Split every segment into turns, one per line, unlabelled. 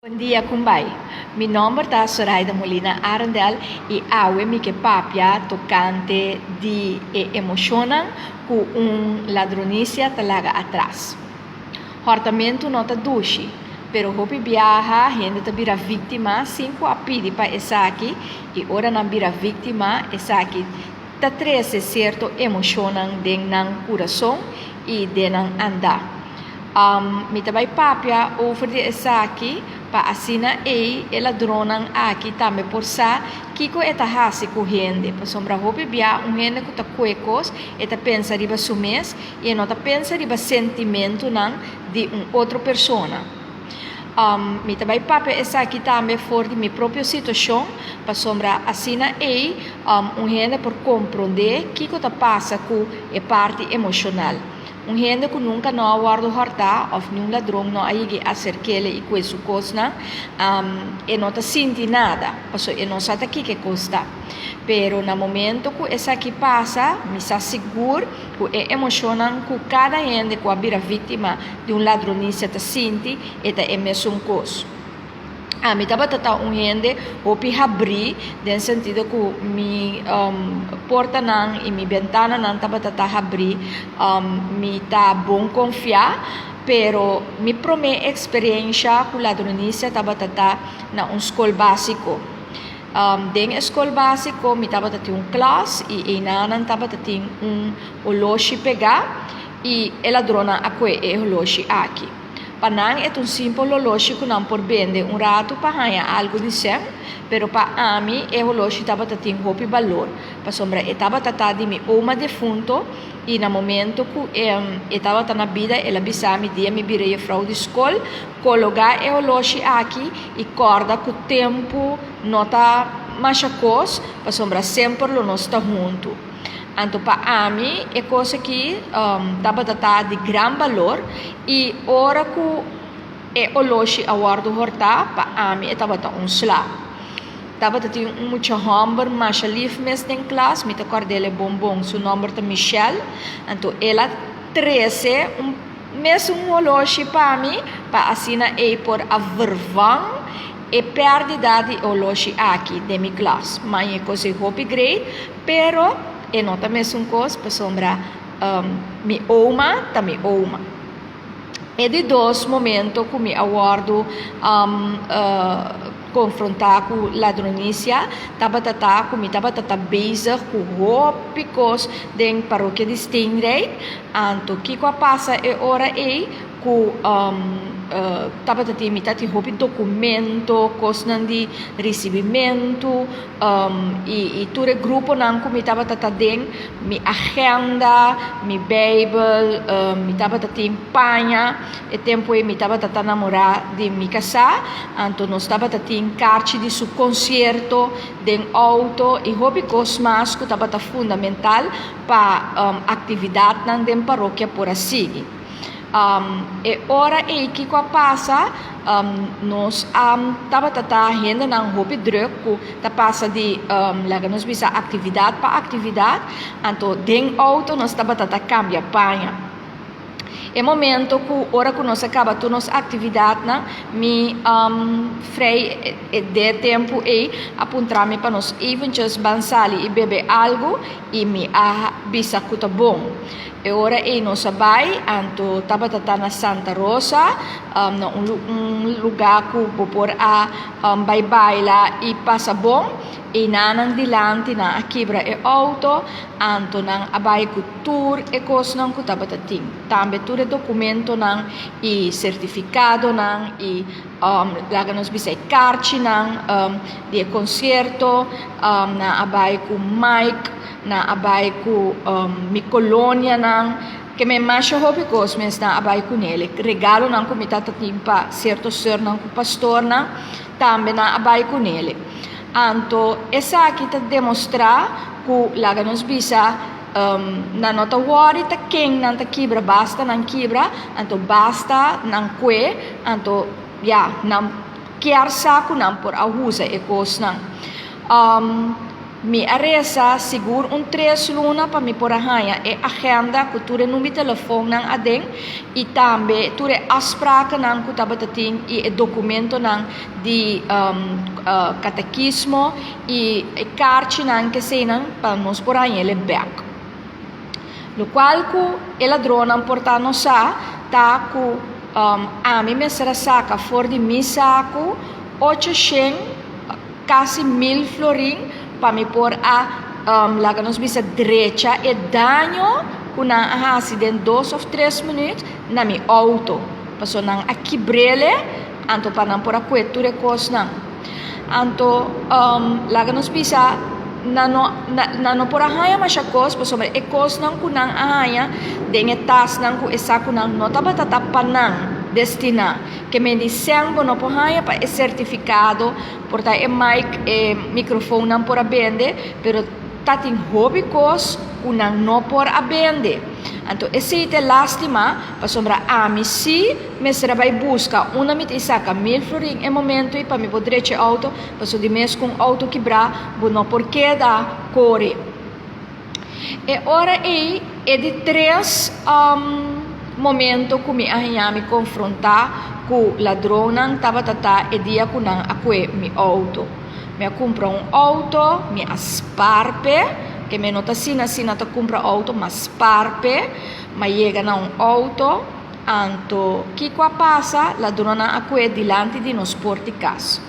Bon dia Kumbai. Mi nomber ta Soraida Molina Arendel y awe mi ke papia tocante di e emocionnan cu un ladronicia ta laga atras. Hortamento no ta dushi, pero hopi biaha hende ta bira victima sin cu a pidi pa esaki y ora nan bira victima esaki ta trece cierto emocionnan den nan curason y den nan anda. Mi ta bai papia over di esaki pa asina ei e ladronnan aki tambe por sa kiko e ta hasi ku hende. Pasobra hopi bia un hende ku ta kue kos e ta pensa riba su mes i e no ta pensa riba sentimentunan di un otro persona. Mi ta bai papia esaki tambe for di mi propio situashon pasobra asina ei un hende por komprondé kiko ta pasa ku e parti emoshonal. Un hende ku nunka no a wòrdu hòrtá òf niun ladron no a yeg'é aserk'é i kue su kosnan, e no ta sinti nada, pasobra e no sa ta kiko e kos ta. Pero na momento ku esaki pasa, mi sa sigur ku e emoshonnan ku kada hende ku a bira víktima di un ladronisia ta sinti, e ta e mesun kos. Ami tabata ta un hende hopi habrí den sentido ku mi portanan i mi bentananan tabata ta habrí. Mi ta bon konfiá, pero mi promé eksperensha ku ladronisia tabata ta na un skol básiko. Den e skol básiko mi tabata tin un klas i einanan tabata tin un oloshi pegá i e ladronnan a kue e oloshi aki. Pa nan e ta un simpel holoshi ku nan por bende un ratu pa haña algu di sèn, pero pa ami e holoshi tabata tin hopi balor, pasobra e tabata ta di mi oma defunto i na momento ku e tabata na bida el a bisa mi dia mi bira jefrou di skol, kologá e holoshi aki i kòrda ku tempu no ta masha kos, pasobra semper lo nos ta huntu. Anto pa ami e kos aki tabata ta di gran balor i ora ku e oloshi a wòrdu hòrtá pa ami e tabata un sla. Tabata tin un mucha hòmber masha lif mes den klas, mi ta kòrd'el e bon bon, su nòmber ta Michel, anto el a trese un mesun oloshi pa mi pa asina ei por a vervang e pèrdida di e oloshi aki den mi klas. Maña e kos ei hopi great. Pero e no ta mesun kos pasobra mi oma ta mi oma. E di dos momento ku mi a wòrdu konfrontá ku ladronisia tabata ta ku mi tabata ta bezig ku hopi kos den parokia di Steenrijk. Anto kiko a pasa e ora ei? Ku tabata tin mi ta tin hopi dokumento, kosnan di risibimentu i tur e gruponan ku mi tabata ta den, mi agenda, mi beibel, mi tabata tin paña, e tempu ei mi tabata ta namorá di mi kasá, anto nos tabata tin karchi di su konsierto den outo i hopi kos mas ku tabata fundamental pa aktividatnan den parokia por a sigui. E ora ei kiko a pasa, nos a tabata ta hendenan hopi druk ku ta pasa di laga nos bisa aktividat pa aktividat, anto den outo nos tabata ta kambia paña. E momento ku ora ku nos a kaba tur nos aktividatnan, mi frei de e tempu ei a puntra mi pa nos eventjes ban sali i bebe algu i mi a bisa ku ta bon. E ora ei nos a bai, anto tabata ta na Santa Rosa, na un un lugá ku bo por a bai baila i pasa bon. Einanan dilanti nan a kibra e outo, anto nan a bai ku tur e kosnan ku tabata tin. Tambe tur e dokumentonan i sertifikadonan i laga nos bisa e karchinan di e konsierto. Nan a bai ku mic. Nan a bai ku mi kolonianan, ke men masha hopi kos mes nan a bai kunel. E regalonan ku mi tata tin pa sierto sùrnan ku pastornan, tambe nan a bai kunel. Anto esaki ta demostrá ku laga nos bisa nan no ta wòri ta ken nan ta kibra, basta nan kibra, anto basta nan kue, anto ya, nan kier sa ku nan por a usa e kosnan. Mi a resa sigur un tres luna pa mi por a haña e agenda ku tur e number di telefonnan aden i tambe tur e afsprakennan ku tabata tin i e dokumentonan di katekismo i e karchinan keseinan pa nos por haña el bèk. Lokual ku e ladronnan por ta no sa ta ku ami mester a saka for di mi saku ocho shen kasi 1000 florin pa mi por a laga nos bisa drecha e daño ku nan a hasi den 2 òf 3 minüt na mi outo. Pasobra nan a kibr'é anto pa nan por a kue tur e kosnan. Anto laga nos bisa nan no nan no por a haña masha kos pasobra e kosnan ku nan a haña den e tasnan ku e sakunan no tabata ta pa nan destiná. Ke men di sèn bo no por haña pa e sertifikado por ta e mic e mikrofonnan por a bende pero tatin hopi kos ku nan no por a bende. Anto esei ta e lástima pasobra ami sí mester a bai buska unda mi ta saka 1000 florin e momento ei pa mi por drecha e outo pasobra di mes ku un outo kibrá bo no por keda kore. E ora ei e di tres momento ku mi a haña mi konfrontá ku ladronnan tabata ta e dia ku nan a kue mi outo. Mi a kumpra un outo, mi a spar p'e, ke mi no ta asina asina ta kumpra outo, m'a spar p'e, m'a yega na un outo, anto kiko a pasa? Ladronnan a kue dilanti di nos por di kas.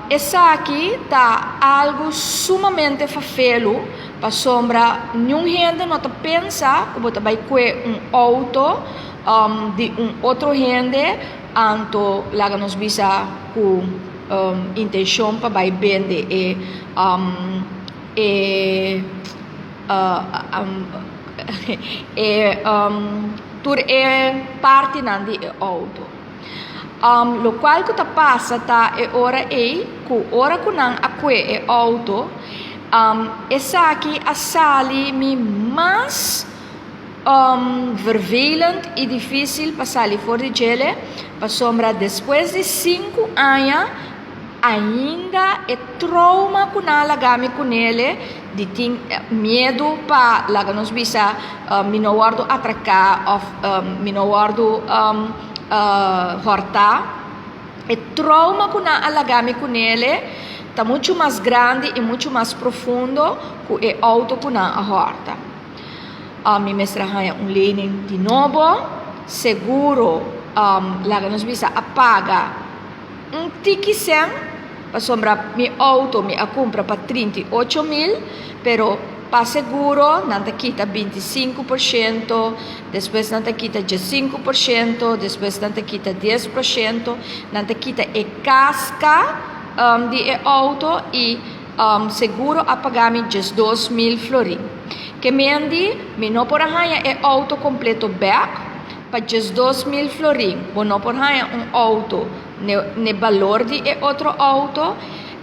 Esaki ta algu sumamente fafelu pasobra niun hende no ta pensa ku bo ta bai kue un outo di un otro hende anto laga nos bisa ku intenshon pa bai bende e tur e partinan di e outo. Lokual ku ta pasa ta e ora ei ku ora ku nan a kue e outo esaki a sali mi mas vervelend i difísil pa sali for di djele pasobra despues di 5 aña ainda e trauma ku nan a laga mi kunele di tin miedu pa laga nos bisa mi no wòrdu atraká òf mi no wòrdu hòrtá. E trauma ku nan a laga mi kunele ta muchu mas grandi i muchu mas profundo ku e outo ku nan a hòrta. Mi mester a haña un lening di nobo, seguro laga nos bisa a paga un tiki sèn pasobra mi outo mi a kumpra pa 38.000 pero pa seguro nan ta kita 25%, despues nan ta kita 15%, despues nan ta kita 10%, nan ta kita e kaska di e outo i seguro a paga mi 12.000 florin. Ke men di mi no por a haña e outo kompleto bèk pa 12.000 florin. Bo no por haña un outo n'e balor di e otro outo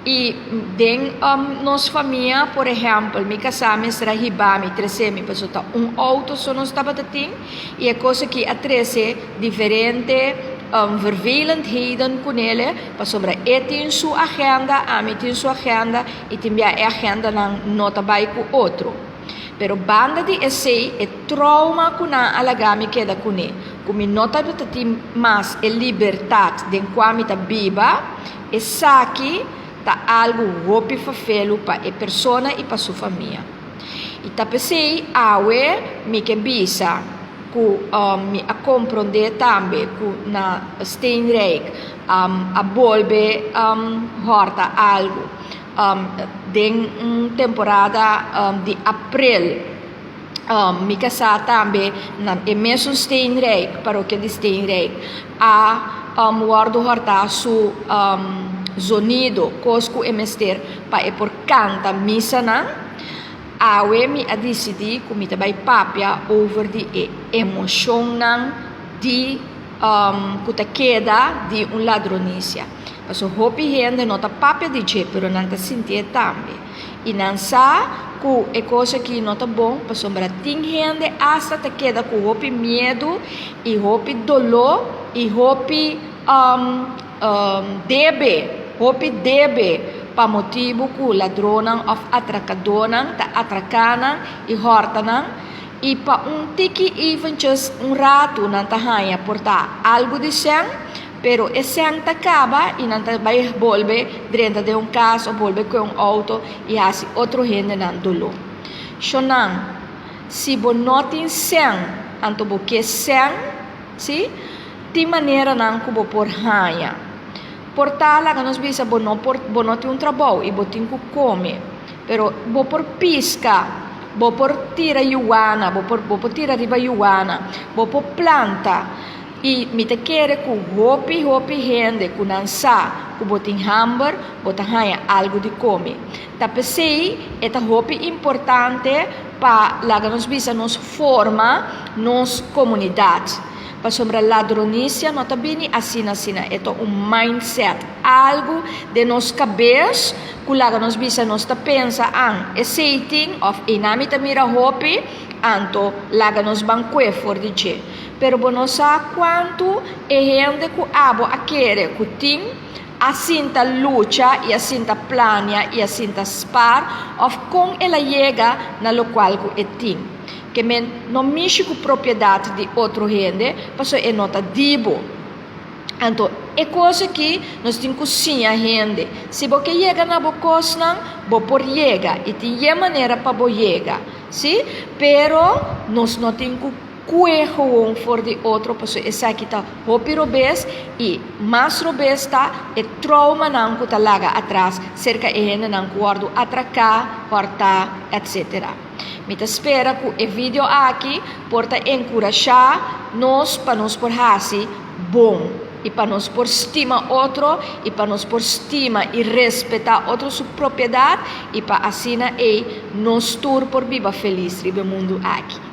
i den nos famia por ehèmpel mi kasá mester a hiba mi trese mi pasobra ta un outo so nos tabata tin i e kos aki a trese diferente vervelendheden kunele pasobra e tin su agenda, ami tin su agenda i tin bia e agendanan no ta bai ku otro. Pero banda di esei e trauma ku nan a laga mi keda kuné ku mi no tabata tin mas e libertat den kua mi ta biba, esaki ta algu hopi fafelu pa e persona i pa su famia. I ta p'esei awe mi ke bisa ku mi a komprondé tambe ku na Steenrijk a bolbe hòrta algu den un temporada di aprel. Mi kasá tambe na e mesun Steenrijk, parokia di Steenrijk, a wòrdu hòrtá su zonido, kos ku e mester pa e por kanta misanan. Awe mi a disidí ku mi ta bai papia over di e emoshonnan di ku ta keda di un ladronisia. Pasobra hopi hende no ta papia di dje pero nan ta sintié tambe. I nan sa ku e kos aki no ta bon pasobra tin hende asta ta keda ku hopi miedu i hopi doló i hopi debe, hopi debe. pa motibu ku ladronnan òf atrakadónan ta atraká nan i hòrta nan, i pa un tiki eventjes un ratu nan ta haña por ta algu di sèn, pero e sèn ta kaba i nan ta bai bolbe drenta den un kas òf bolbe kue un outo i hasi otro hendenan doló. Shonnan, si bo no tin sèn, anto bo ke sèn, sí, tin maneranan ku bo por haña. Por ta laga nos bisa bo no por bo no tin un trabou i bo tin ku kome, pero bo por piska, bo por tira yuwana, bo por bo por tira riba yuwana, bo por planta i mi ta kere ku hopi hopi hende ku nan sa ku bo tin hamber bo ta haña algu di kome. Ta p'esei e ta hopi importante pa laga nos bisa nos forma nos komunidat. Pasobra ladronisia no ta bini asina asina, e ta un mindset, algu den nos kabes ku laga nos bisa nos ta pensa an esei tin òf einan mi ta mira hopi, anto laga nos ban kue for di dje. Pero bo no sa kuantu e hende ku abo a kere ku tin a sinta lucha i a sinta plania i a sinta spar òf kon el a yega na lokual ku e tin. Ke men no mishi ku propiedat di otro hende pasobra e no ta di bo. Anto e kos aki nos tin ku siña hende. Si bo ke yega na bo kosnan, bo por yega i tin yen manera pa bo yega, si, pero nos no tin ku kue gewoon for di otro pasobra esaki ta hopi robes i mas robes ta e troumanan ku ta laga atras serka e hendenan ku wòrdu atraká, hòrtá, etc. Mi ta spera ku e video aki por ta enkurashá nos pa nos por hasi bon i pa nos por stima otro i pa nos por stima i respetá otro su propiedat i pa asina ei nos tur por biba felis riba e mundu aki.